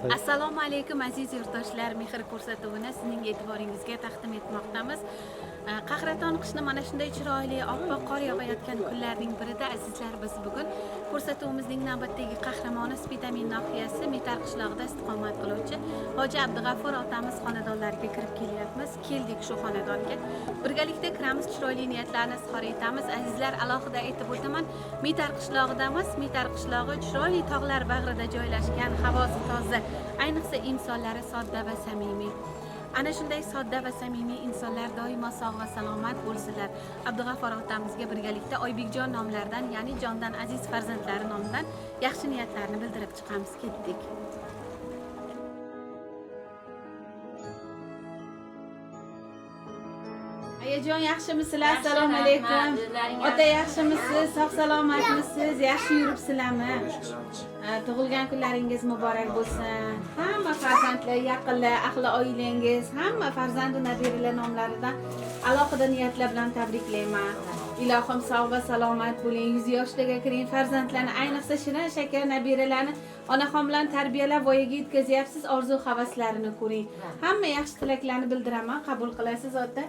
Assalomu alaykum, aziz yurtdoshlar. Mehr ko'rsatuvini sizning e'tiboringizga taqdim etmoqdamiz. Qahraton qishni mana shunday chiroyli oppoq qor yog'ayotgan kunlarning birida, azizlar, biz bugun ko'rsatuvimizning navbatdagi qahramoni Spitamen nohiyasi Metar qishlog'ida istiqomat qiluvchi Hoji Abdug'afur otamiz xonadonlariga kirib kelyapmiz. Keldik shu xonadonga. Birgalikda kiramiz, chiroyli niyatlarni izhor etamiz. Azizlar, alohida aytib o'taman, Metar qishlog'idamiz. Metar qishlog'i chiroyli tog'lar bag'rida joylashgan, havosi toza, ayniqsa insonlari sodda va samimiy. Ana shunday sodda va samimiy insonlar doimo sog' va salomat bo'lsinlar. Abdug'afur otamizga birgalikda Oybekjon nomlaridan, ya'ni jondan aziz farzandlari nomidan yaxshi niyatlarni bildirib chiqamiz. Ketdik. Ayajon, yaxshimisizlar? Assalomu alaykum. Ota, yaxshimisiz? Sog' salomatmisiz? Yaxshi yuribsizlarmi? Tug'ilgan kunlaringiz muborak bo'lsin. Hamma farzandlar, yaqinlar, ahli oilangiz, hamma farzandu nabiralar nomlaridan alohida niyatlar bilan tabriklayman. Ilohim, sog' va salomat bo'ling, 100 yoshlarga kiring. Farzandlarni, ayniqsa shirin shakar nabiralarni onaxon bilan tarbiyalab voyaga yetkazyapsiz, orzu havaslarini ko'ring. Hamma yaxshi tilaklarni bildiraman, qabul qilasiz, ota.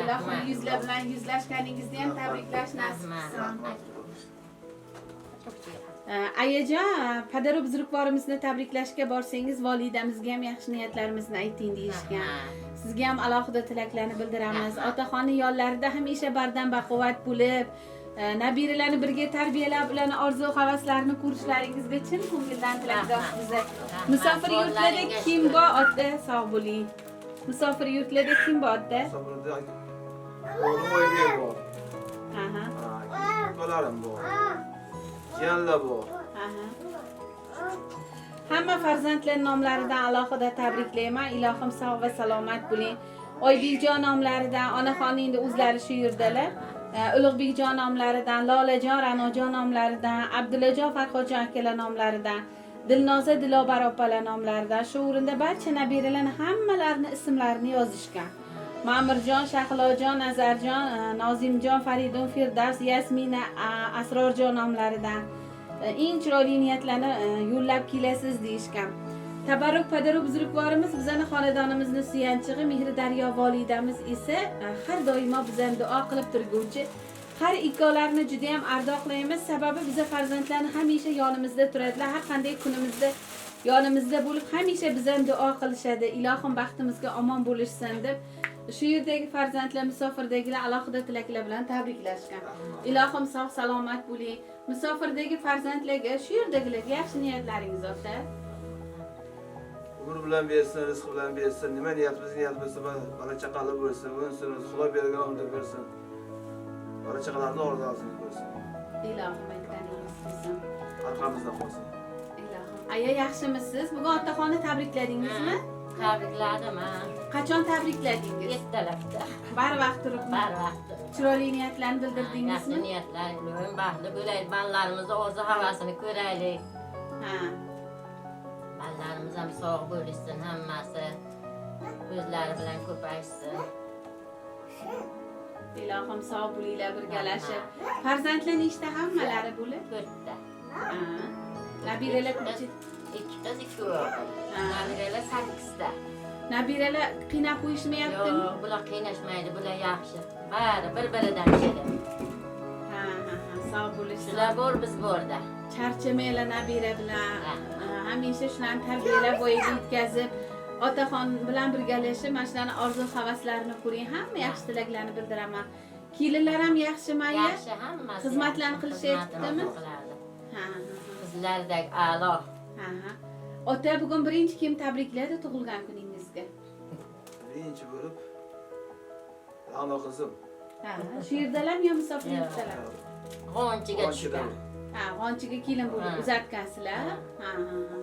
Ilohim, yuzlar bilan yuzlashganingizni ham tabriklash nasib qilsin. Ayajon, padaru buzrukvorimizni tabriklashga borsangiz, volidamizga ham yaxshi niyatlarimizni ayting deyishgan. Sizga ham alohida tilaklarni bildiramiz. Otaxonni yonlarida hamisha bardam baquvvat bo'lib, nabiralarni birga tarbiyalab, ularni orzu havaslarini ko'rishlaringizga chin ko'ngildan tilakdoshmiz. Musofir yurtlarda kim bor, ota? Sog' bo'ling. Musofir yurtlarda kim bor, ota? Musofirda o'g'lim Oybek bor. Ukalarim bor. Jiyanlar bor. Hamma farzandlar nomlaridan alohida tabriklayman. Ilohim, sog' va salomat bo'ling. Oybekjon nomlaridan, onaxonni endi o'zlari shu yerdalar. Ulug'bekjon nomlaridan, Lolajon, Ra'nojon nomlaridan, Abdullajon, Farhodjon akalar nomlaridan, Dilnoza, Dilobar opalar nomlaridan, shu o'rinda barcha nabiralarni hammalarini ismlarini yozishgan. Ma'murjon, Shahlojon, Nazarjon, Nozimjon, Faridun, Firdavs, Yasmina, Asrorjon nomlaridan eng chiroyli niyatlarni yo'llab kelasiz deyishgan. Tabarruk padaru buzrukvorimiz bizani xonadonimizni suyanchig'i, Mehri daryo volidamiz esa har doimo bizani duo qilib turguvchi. Har ikkovlarini juda ham ardoqlaymiz, sababi biza farzandlarni hamisha yonimizda turadilar, har qanday kunimizda yonimizda bo'lib, hamisha bizani duo qilishadi. Ilohim, baxtimizga omon bo'lishsin deb shu yerdagi farzandlar, musofirdagilar alohida tilaklar bilan tabriklashgan. Ilohim, sog' salomat bo'ling. Musofirdagi farzandlarga, shu yerdagilarga yaxshi niyatlaringiz, ota. Umr bilan bersin, rizq bilan bersin. Nima niyatimiz niyat bo'lsa, bola chaqali bo'lsin, o'nsin, Xudo bergan umrni bersin. Bola chaqalarni orzusini ko'rsin. Ilohim, aytganingiz kelsin. Arqamizda qolsin. Ilohim. Aya, yaxshimisiz? Bugun otaxonni tabrikladingizmi? Tabrikladim ha. Qachon tabrikladingiz? Ertalabda. Barvaqt turibmi? Barvaqt. Chiroyli niyatlarni Yaxshi bildirdingizmi? niyatlar, ilohim baxtli bo'laylik, bolalarimizni orzu havasini ko'raylik. Bolalarimiz ham sog' bo'lishsin hammasi. O'zlari bilan ko'payishsin. Ilohim, sog' bo'linglar birgalashib. Farzandlar nechta hammalari bo'lib? 4ta. Nabiralar ko'pchi? 2 qiz, 2 o'g'il. Nabiralar 8ta. Nabiralar qiynab qo'yishmayaptimi? Yo'q, bular qiynashmaydi, bular yaxshi. Bari bir-biridan shirin. Ha, ha, ha, sog' bo'lishsin. Shular bor, biz borda. Charchamanglar nabira bilan. Hamisha shularni tarbiyalab voyaga yetkazib, otaxon bilan birgalashib, mana shularni orzu havaslarini ko'ring. Hamma yaxshi tilaklarni bildiraman. Kelinlar ham yaxshimi, aya? Yaxshi hammasi. Xizmatlarni yaxshi. qilishyaptimi? Xizmatini qiladi. Ha, ha, Qizlardek a'lo. ha. Ha. Ota, bugun birinchi kim tabrikladi tug'ilgan kuningizga? Birinchi bo'lib Ra'no qizim. Ha, shu yerdalarmi yo musofir yurtdalarmi? G'onchiga G'onchidan. tushgan. Ha, g'onchiga kelin bo'lib uzatgansizlar. Ha, ha, ha.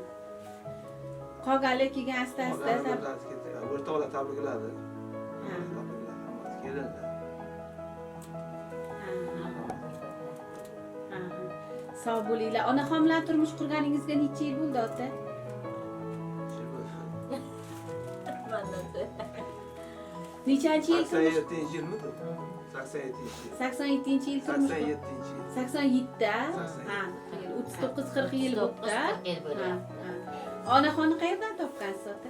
Qolganlar keyin asta asta O'rtoqlar tabrikladi. Tabrikladi hammasi kelinlar. Ha, ha. Ha, ha. Sog' bo'linglar. Onaxon bilan turmush qurganingizga necha yil bo'ldi, ota? Shu Nechanchi yil turmush? 87-yilmidi? 87-yil. 87-yil turmush. 87-yil. 87 da? 87. Ha, 39-40 yil 39 bo'libdi. 40 yil bo'lyapti. Ha, ha. Onaxonni qayerdan topgansiz ota?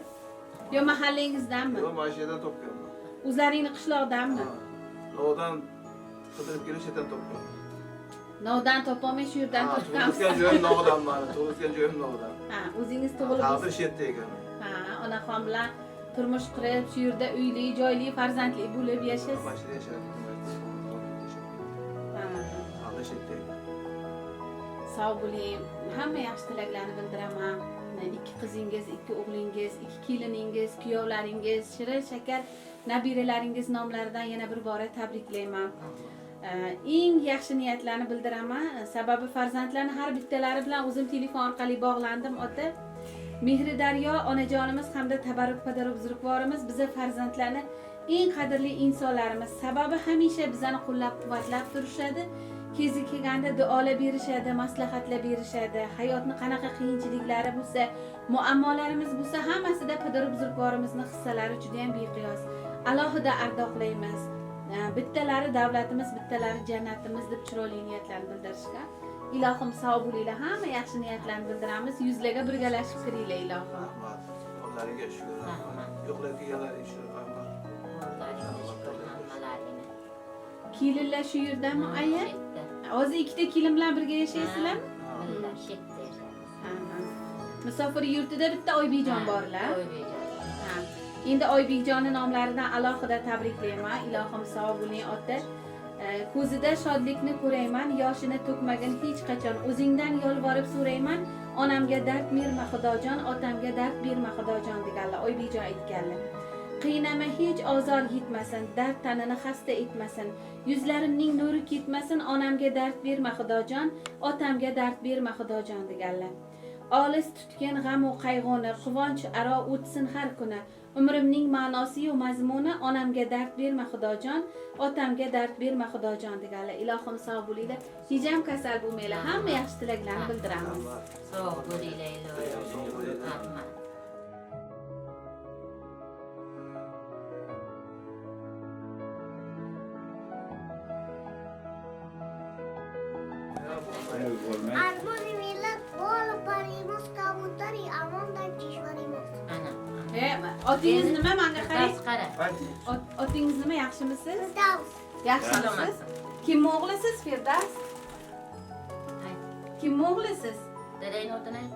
Yo mahallangizdanmi? Yo'q, mana shu yerdan topganman. O'zlaringni qishloqdanmi? Ha. Novdan qidirib kelib shu yerdan topganman. Novdan topolmay shu yerdan Ha, tug'ilgan topgansiz. joyim Novdan mani, tug'ilgan joyim Novdan. Ha, o'zingiz tug'ilib Taqdir shu yerda ekan. Ha, onaxon bilan turmush qurib, shu yerda uyli, joyli, farzandli bo'lib yashaysiz. Mana shu yerda yashadik. Ha. Taqdir shu yerda ekan. Sog' bo'ling. Hamma yaxshi tilaklarni bildiraman. Ikki qizingiz, ikki o'g'lingiz, ikki keliningiz, kuyovlaringiz, shirin shakar nabiralaringiz nomlaridan yana bir bora tabriklayman. Eng yaxshi niyatlarni bildiraman. Sababi farzandlarni har bittalari bilan o'zim telefon orqali bog'landim ota. Mehri daryo onajonimiz hamda tabarruk padar buzrukvorimiz biza farzandlarni eng qadrli insonlarimiz. Sababi hamisha bizani qo'llab-quvvatlab turishadi. Kezi kelganda duolar berishadi, maslahatlar berishadi. Hayotni qanaqa qiyinchiliklari bo'lsa, muammolarimiz bo'lsa, hammasida padar buzrukvorimizni hissalari juda ham beqiyos. Alohida ardoqlaymiz. Bittalari davlatimiz, bittalari jannatimiz deb chiroyli niyatlarni bildirishgan. Ilohim sog' bo'linglar, hamma yaxshi niyatlarni bildiramiz. Yuzlarga birgalashib kiringlar ilohim. Rahmat. Onlaringga shukur, rahmat. Yo'qlab kelganlaringga shukur, rahmat. O'zlaringga shukur, hammalaringni. Kelinlar shu yerdami aya? Shu yerda. Hozir ikkita kelin bilan birga yashaysizlarmi? Birga shu yerda yashaymiz. Ha, ha. Musofir yurtida bitta Oybekjon borlar. Oybekjon. Ha. Endi Oybekjonni nomlaridan alohida tabriklayman. Ilohim sog' bo'ling ota. Ko'zida shodlikni ko'rayman, yoshini to'kmagin hech qachon. O'zingdan yolvorib so'rayman, onamga dard berma Xudojon, otamga dard berma Xudojon deganlar, Oybekjon aytganlar. Qiynama hech ozor yetmasin, dard tanini xasta etmasin, yuzlarimning nuri ketmasin, onamga dard berma Xudojon, otamga dard berma Xudojon deganlar. Olis tutgan g'am u qayg'uni, quvonch aro o'tsin har kuni. Umrimning ma'nosi-yu mazmuni, onamga dard berma Xudojon, otamga dard berma Xudojon deganlar. Ilohim sog' bo'linglar, hech ham kasal bo'lmanglar. Hamma yaxshi tilaklarni bildiramiz. Rahmat. Sog' bo'linglar ilohim. Sog' bo'linglar. Rahmat. Armoni millat bol parimiz kabutari amondan kishvarimiz. Ana. E, otingiz nima? Menga qarang. Firdaus qara. Otingiz nima? Yaxshimisiz? Firdaus. Yaxshimisiz? Salomatsan. Kimni o'g'lisiz Firdaus? Ayt. Kimni o'g'lisiz? Dadangni otini ayt.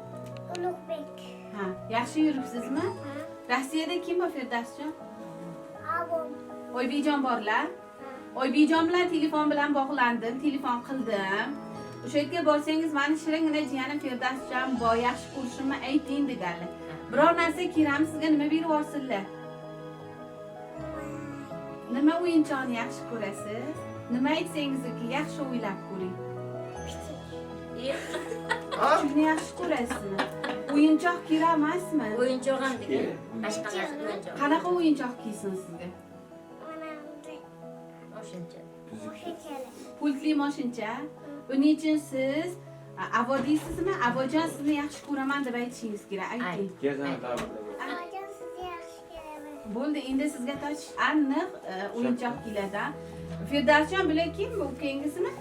Ulug'bek. Ha, yaxshi yuribsizmi? Ha. Rossiyada kim bor Firdavsjon? Abom. Oybekjon borlar. Ha. Oybekjon bilan telefon bilan bog'landim, telefon qildim. O'sha yerga borsangiz, mani shiringina jiyanim Firdavsjon bor, yaxshi ko'rishimni ayting deganlar. Biror narsa kerakmi sizga, nima berib yuborsinlar? Nima o'yinchoqni yaxshi ko'rasiz? Nima aytsangiz yaxshi o'ylab ko'ring. Kuchukni yaxshi ko'rasizmi? O'yinchoq kerak emasmi? O'yinchoq ham degan. Boshqa narsa o'yinchoq. Qanaqa o'yinchoq kiysin sizga? Mana bunday. O'shuncha. O'shanchalik. Pultli moshincha. Buning uchun siz avo deysizmi? Avojon sizni yaxshi ko'raman deb aytishingiz kerak. Ayting. Avojon sizni yaxshi ko'raman. Bo'ldi, endi sizga toch aniq o'yinchoq keladi. Firdavsjon bular kim? Bu ukangizmi?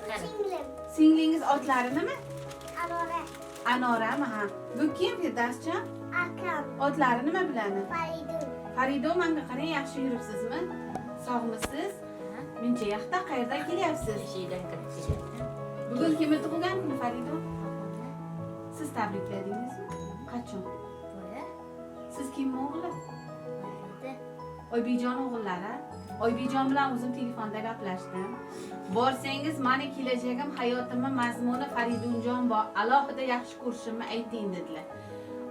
Qara. Singlim. Singlingiz otlari nima? Anora. Anorami? Ha. Bu kim Firdavsjon? Akam. Otlari nima bularni? Faridun. Faridun, menga qarang, yaxshi yuribsizmi? Sog'misiz? Muncha yoqda qayerdan kelyapsiz? Eshikdan kirib kelyapti. Bugun kimni tug'ilgan kuni Faridun? Siz tabrikladingizmi? Qachon? Boya. Siz kimni o'g'li? Oybekjon o'g'illari. Oybekjon bilan o'zim telefonda gaplashdim. Borsangiz, mani kelajagim, hayotimni mazmuni Faridunjon bor. Alohida yaxshi ko'rishimni ayting dedilar.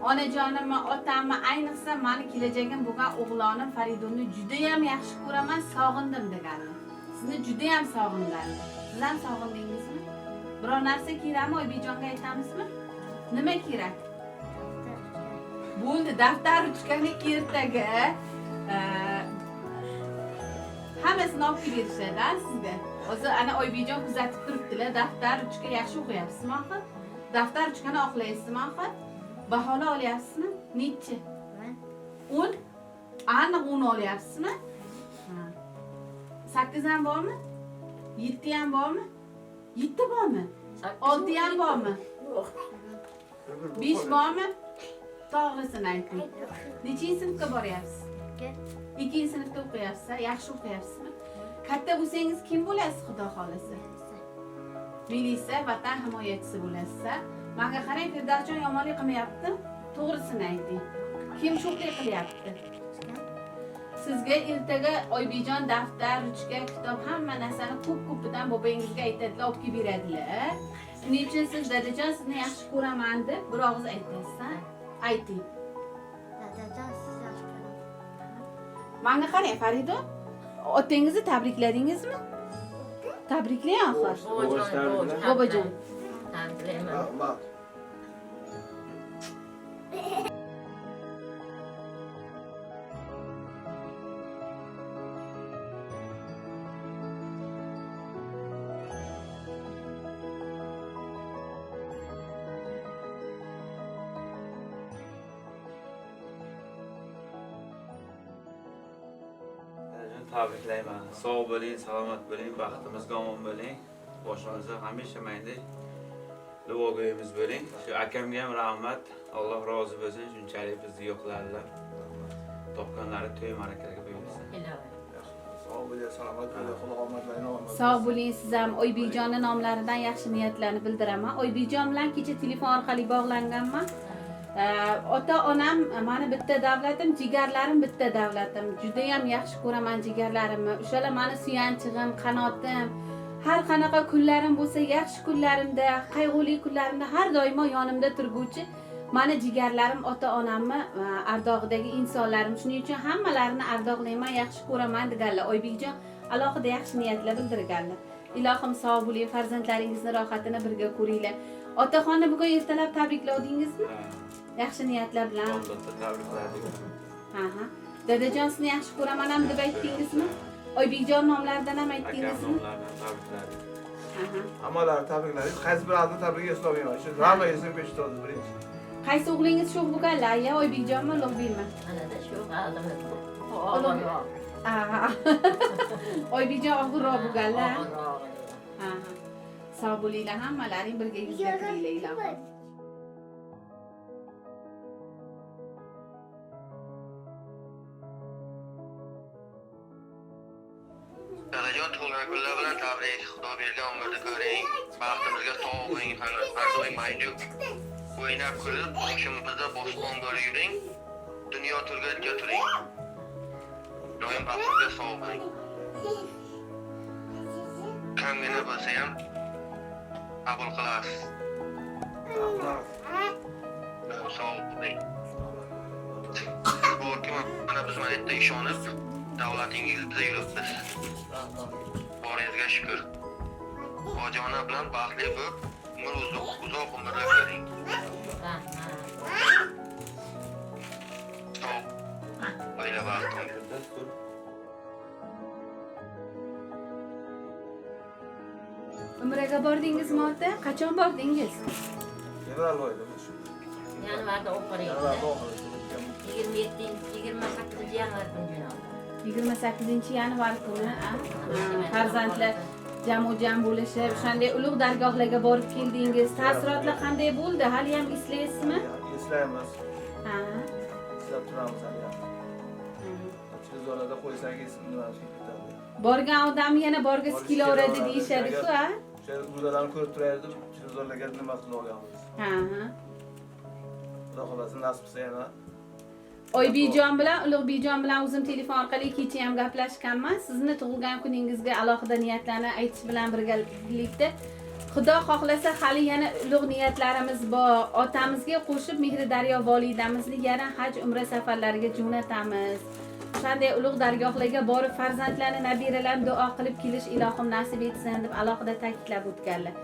Onajonimni, otamni, ayniqsa mani kelajagim bo'lgan o'g'lonim Faridunni juda ham yaxshi ko'raman, sog'indim deganlar. Sizni juda ham sog'inganlar. Siz ham sog'indingizmi? Biror narsa kerakmi Oybekjonga aytamizmi? Nima kerak? Bo'ldi, daftar ruchkani ertaga hammasini olib kelib berishadi sizga. Hozir ana Oybekjon kuzatib turibdilar, daftar ruchka yaxshi o'qiyapsizmi axir? Daftar ruchkani oqlaysizmi axir? Baholar olyapsizmi? Nechi? 10? Aniq 10 olyapsizmi? Ha. 8 ham bormi? 7 ham bormi? 7 bormi? 6 ham bormi? Yo'q. 5 bormi? To'g'risini ayting. Nechinchi sinfga boryapsiz? 2. Sinfda o'qiyapsiz, yaxshi o'qiyapsizmi? Katta bo'lsangiz kim bo'lasiz, Xudo xolasa? Milisa, vatan himoyachisi bo'lasiz. Menga qarang, Firdavsjon yomonlik qilmayapti. To'g'risini ayting. Kim sho'xlik qilyapti? Sizga ertaga Oybekjon daftar, ruchka, kitob hamma narsani ko'p-ko'pidan bobongizga aytadilar, olib kelib beradilar. Shuning uchun siz dadajon sizni yaxshi ko'raman deb bir og'iz aytasiz, ha? Ayting. Dadajon sizni yaxshi ko'raman. Menga qarang, Farida, otangizni tabrikladingizmi? Tabriklang axir. Bobojon. Tabriklayman. Rahmat. Tabriklayman. Sog' bo'ling, salomat bo'ling, baxtimizga omon bo'ling. Boshimizda hamisha mayli duogo'yimiz bo'ling. Shu akamga ham rahmat. Alloh rozi bo'lsin, shunchalik bizni yo'qladilar. Topganlari to'y ma'rakalarga buyursin. Sog' bo'ling, salomat bo'ling, Xudo omadlarini omad. Sog' bo'ling siz ham. Oybekjonni nomlaridan yaxshi niyatlarni bildiraman. Oybekjon bilan kecha telefon orqali bog'langanman. Ota onam mani bitta davlatim, jigarlarim bitta davlatim. Juda ham yaxshi ko'raman jigarlarimni. O'shalar mani suyanchig'im, qanotim. Har qanaqa kunlarim bo'lsa, yaxshi kunlarimda, qayg'uli kunlarimda har doimo yonimda turguvchi mani jigarlarim, ota onamni ardog'idagi insonlarim. Shuning uchun hammalarini ardoqlayman, yaxshi ko'raman deganlar. Oybekjon alohida yaxshi niyatlar bildirganlar. Ilohim sog' bo'ling, farzandlaringizni rohatini birga ko'ringlar. Otaxonni bugun ertalab tabrikladingizmi? Yaxshi niyatlar bilan. Albatta tabrikladik. Ha ha. Dadajon sizni yaxshi ko'raman ham deb aytdingizmi? Oybekjon nomlaridan ham aytdingizmi? Akam nomlaridan tabrikladik. Ha ha. Hammalarini tabrikladik. Qaysi birini tabrikga eslolmayman. Shu Ra'no esimga tushdi birinchi. Qaysi o'g'lingiz sho'x bo'lganlar? Ya Oybekjonmi, Ulug'bekmi? Anada shu g'alimiz. Og'irroq. Oybekjon og'irroq bo'lganlar. Og'irroq. Ha ha. Sog' bo'linglar, hammalaring birga yuzga kiringlar ilohim. Dadajon tug'ilgan kunlar bilan tabrik. Xudo bergan umrni ko'ring. Baxtimizga sog' bo'ling, har doim mayli o'ynab kulib, boshimizda bo'ston bo'lib yuring. Dunyo turgancha turing. Doim baxtimizga sog' bo'ling. Kamgina bo'lsa ham qabul qilasiz. Sog' bo'ling. Borki, mana biz mana yerda ishonib, davlatingizda yuribmiz. Boringizga shukur. Hojona bilan baxtli bo'lib, umr uzoq umrlar ko'ring. Sog' oila baxtim. Umraga bordingizmi ota? Qachon bordingiz? Fevral oyida shu. Yanvarda oxiri. Yanvarda oxiri. 27, 28 yanvar kuni jo'nadi. 28 yanvar kuni farzandlar jamu-jam bo'lishib, o'shanday ulug' dargohlarga borib keldingiz. Taassurotlar qanday bo'ldi? Hali ham eslaysizmi? Eslaymiz. Ha. Eslab turamiz hali ham. Televizorlarda qo'ysangiz nimasi ketadi. Borgan odam yana borgisi kelaveradi deyishadi-ku, ha? O'sha umralarni ko'rib turardim, televizorlarga nima qilib olganmiz. Ha, ha. Xudo xolasa nasib qilsa yana Oybekjon bilan Ulug'bekjon bilan o'zim telefon orqali kecha ham gaplashganman. Sizni tug'ilgan kuningizga alohida niyatlarni aytish bilan birgalikda Xudo xohlasa hali yana ulug' niyatlarimiz bor. Otamizga qo'shib Mehri Daryo volidamizni yana haj umra safarlariga jo'natamiz. O'shanday ulug' dargohlarga borib farzandlarni, nabiralarni duo qilib kelish ilohim nasib etsin deb alohida ta'kidlab o'tganlar.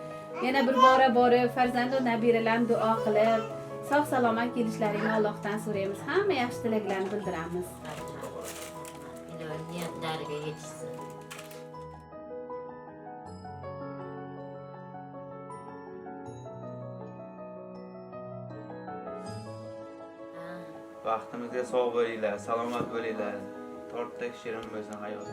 Yana bir bora borib farzand va nabiralarni duo qilib sog' salomat kelishlaringni Allohdan so'raymiz. Hamma yaxshi tilaklarni bildiramiz. Ilohim niyatlariga yetishsin. Baxtimizga sog' bo'linglar, salomat bo'linglar. Tortdek shirin bo'lsin hayot.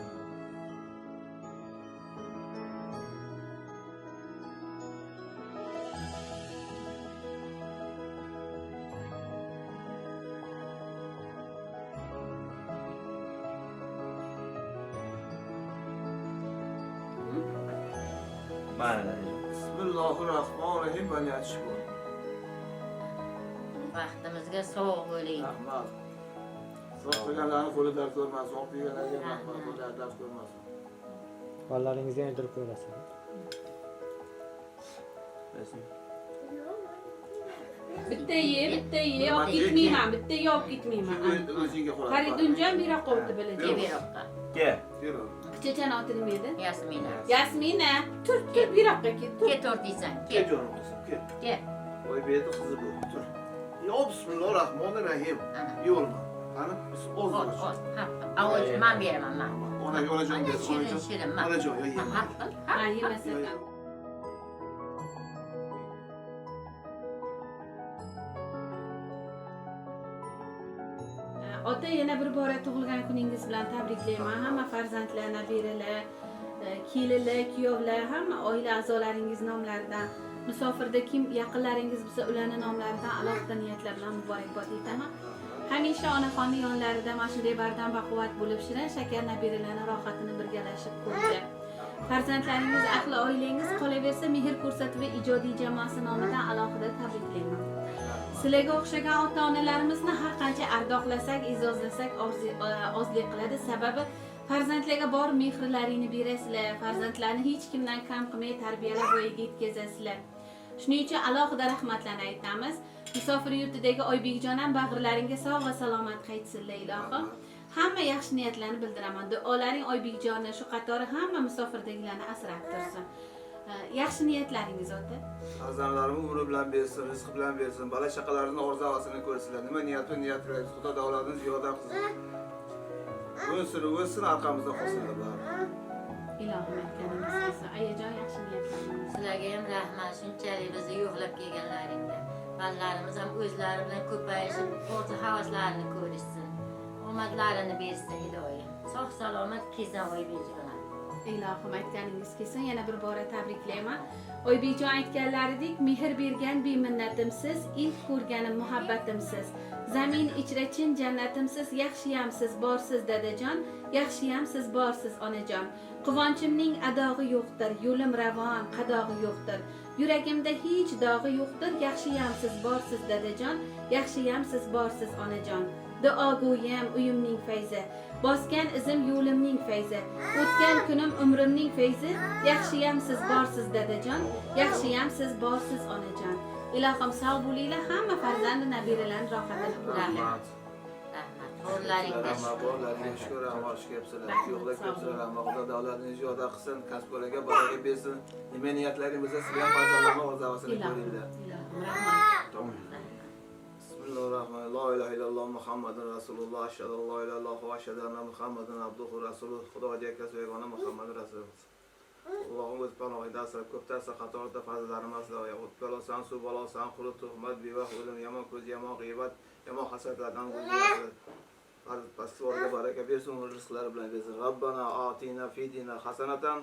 Mayli. Bismillahirrahmanirrahim. Va niyat shu. Baxtimizga sog' bo'ling. Rahmat. Sog' qilganlarni qo'li dard ko'rmasin, olib yeganlarga rahmat, qo'llari dard ko'rmasin. Bolalaringizga ham yedirib qo'yasiz. Bitta ye, bitta ye, olib ketmayman, bitta ye olib ketmayman. O'zingga qo'yadi. Faridunjon bu yoqqa o'tdi Kel bilajon. bu yoqqa. Kel. Ber. Qichachani oti nima edi? Yasmina. Yasmina, tur, tur, bu yoqqa ket, tur. Kel to'rt deysan. Kel Kel. jonim qizim, kel. Kel. Voy berdi qizi bu. Tur. Yo bismillahirrahmanirrahim. Ana. Yo'lma. Qani, biz Ol, o'z. ol. Ha, avval men beraman, men. Ona onajon Ana, bersin, shirin, onajon. shirin, ma. Onajon, yo Ha, yema. ha, qil. Ha. Ha, yemasa. Ota, yana bir bora tug'ilgan kuningiz bilan tabriklayman. Hamma farzandlar, nabiralar, kelinlar, kuyovlar, hamma oila a'zolaringiz nomlaridan, musofirda kim yaqinlaringiz bo'lsa, ularning nomlaridan alohida niyatlar bilan muborakbod etaman. Hamisha onaxonning yonlarida mana shunday bardam baquvvat bo'lib, shirin shakar nabiralarning rohatini birgalashib ko'ringlar. Farzandlaringiz, ahli oilangiz qolaversa, mehr ko'rsatuvi ijodiy jamoasi nomidan alohida tabriklayman. Sizlarga o'xshagan ota-onalarimizni har qancha ardoqlasak, e'zozlasak ozlik qiladi. Sababi farzandlarga bor mehrlaringni berasizlar, farzandlarni hech kimdan kam qilmay tarbiyalab voyaga yetkazasizlar. Shuning uchun alohida rahmatlarni aytamiz. Musofir yurtidagi Oybekjon ham bag'irlaringga sog' va salomat qaytsinlar ilohim. Hamma yaxshi niyatlarni bildiraman. Duolaring Oybekjonni, shu qatori hamma musofirdagilarni asrab tursin. Yaxshi niyatlaringiz ota. Farzandlarim umri bilan bersin, rizqi bilan bersin, bola chaqalarini orzu havasini ko'rsinlar. Nima niyat va niyat tilaymiz. Xudo davlatini ziyoda qilsin. O'lsin, o'lsin, arqamizda qolsinlar bular. Ilohim aytganingiz kelsin. Ayajon, yaxshi niyatlaringiz. Sizlarga ham rahmat, shunchalik bizni yo'qlab kelganlaringda. Bolalarimiz ham o'zlari bilan ko'payishib, orzu havaslarini ko'rishsin. Omadlarini bersin iloyim. Sog' salomat kelsin Oybekjonim. Ilohim aytganingiz kelsin. Yana bir bora tabriklayman. Oybekjon aytganlaridek, mehr bergan beminnatimsiz, ilk ko'rganim muhabbatimsiz. Zamin ichra chin jannatimsiz, yaxshiyamsiz borsiz dadajon, yaxshiyamsiz borsiz onajon. Quvonchimning adog'i yo'qdir, yo'lim ravon, qadog'i yo'qdir. Yuragimda hech dog'i yo'qdir, yaxshiyamsiz borsiz dadajon, yaxshiyamsiz borsiz onajon. Duogo'yim uyimning fayzi, bosgan izim yo'limning fayzi, o'tgan kunim umrimning fayzi, yaxshiyamsiz borsiz dadajon, yaxshiyamsiz borsiz onajon. Ilohim sog' bo'linglar, hamma farzandi nabiralarning rohatini ko'ringlar. Rahmat. Rahmat. To'rlaringga Rahmat, shukur. bolalarga shukur, rahmat, kelibsizlar. Yo'qlab kelibsizlar, rahmat. Xudo davlatini ziyoda qilsin, kasb-korlarga baraka bersin. Nima niyatlaring bo'lsa, sizlar ham farzandlarning orzu havasini Ilohim, ko'ringlar. ilohim, rahmat. Tamam. Bismillahirrahmanirrahim. La ilaha illalloh Muhammadun Rasululloh. Ashhadu an la ilaha illalloh va ashhadu anna Muhammadan abduhu va rasuluh. Xudo yakasi yagona Muhammadur Rasululloh. Allohim o'z panohingda asrab, ko'p tarsa qatorida farzandlarimiz asra, o't balosan, suv balosan, quruq tuhmat, bevaqt o'lim, yomon ko'z, yomon g'iybat, yomon hasadlardan o'zini asra. Pastvorga baraka bersin, umr rizqlari bilan bersin. Rabbana atina fid dunya hasanatan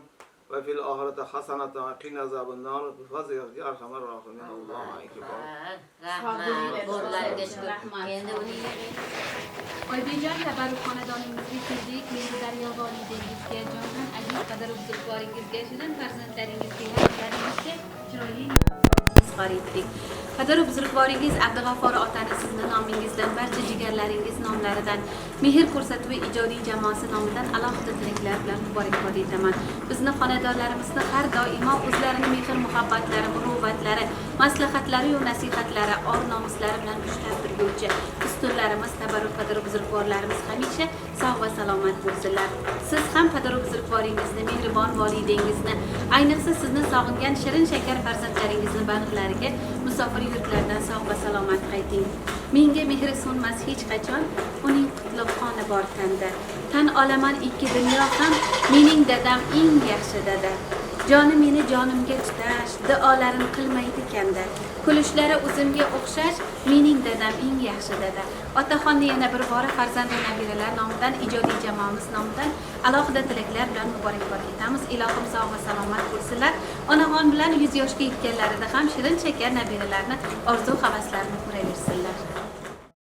va fil oxirati hasanatan va qina azabun-nar. Bi fazlika ya arhamar rohimin. Allohu akbar. Rahmat. To'rlaringga shukur. Rahmat. Endi uni yig'ing. Oybekjon, tabarruk xonadoningizga keldik. Mehri daryo volidangizga, jondan aziz qadr buzurgvoringizga, shirin farzandlaringizga, yaqinlaringizga chiroyli izhor etdik. Qadr buzurgvoringiz Abdug'affor otani sizni nomingizdan, barcha jigarlaringiz nomlaridan, mehr ko'rsatuvi ijodiy jamoasi nomidan alohida tilaklar bilan muborakbod etaman. Bizni xonadonlarimizni har doimo o'zlarini mehr muhabbatlari, muruvvatlari, maslahatlari va nasihatlari, or nomuslari bilan ushlab turguvchi ustunlarimiz, tabarruk qadr buzurgvorlarimiz hamisha sog' va salomat bo'lsinlar. Siz ham qadr buzurgvoringizni, mehribon volidangizni, ayniqsa sizni sog'ingan shirin shakar farzandlaringizni bag'rlariga musofir yurtlardan sog' va salomat qayting. Menga mehri so'nmas hech qachon, uning qutlug' qoni bor tanda. Tan olaman ikki dunyo ham, mening dadam eng yaxshi dada. Joni meni jonimga tutash, duolarim qilmaydi kanda. Kulishlari o'zimga o'xshash, mening dadam eng yaxshi dada. Otaxonni yana bir bora farzand va nabiralar nomidan, ijodiy jamoamiz nomidan alohida tilaklar bilan muborakbod etamiz. Ilohim sog' va salomat bo'lsinlar. Onaxon bilan 100 yoshga yetganlarida ham shirin shakar nabiralarni orzu havaslarini ko'raversinlar.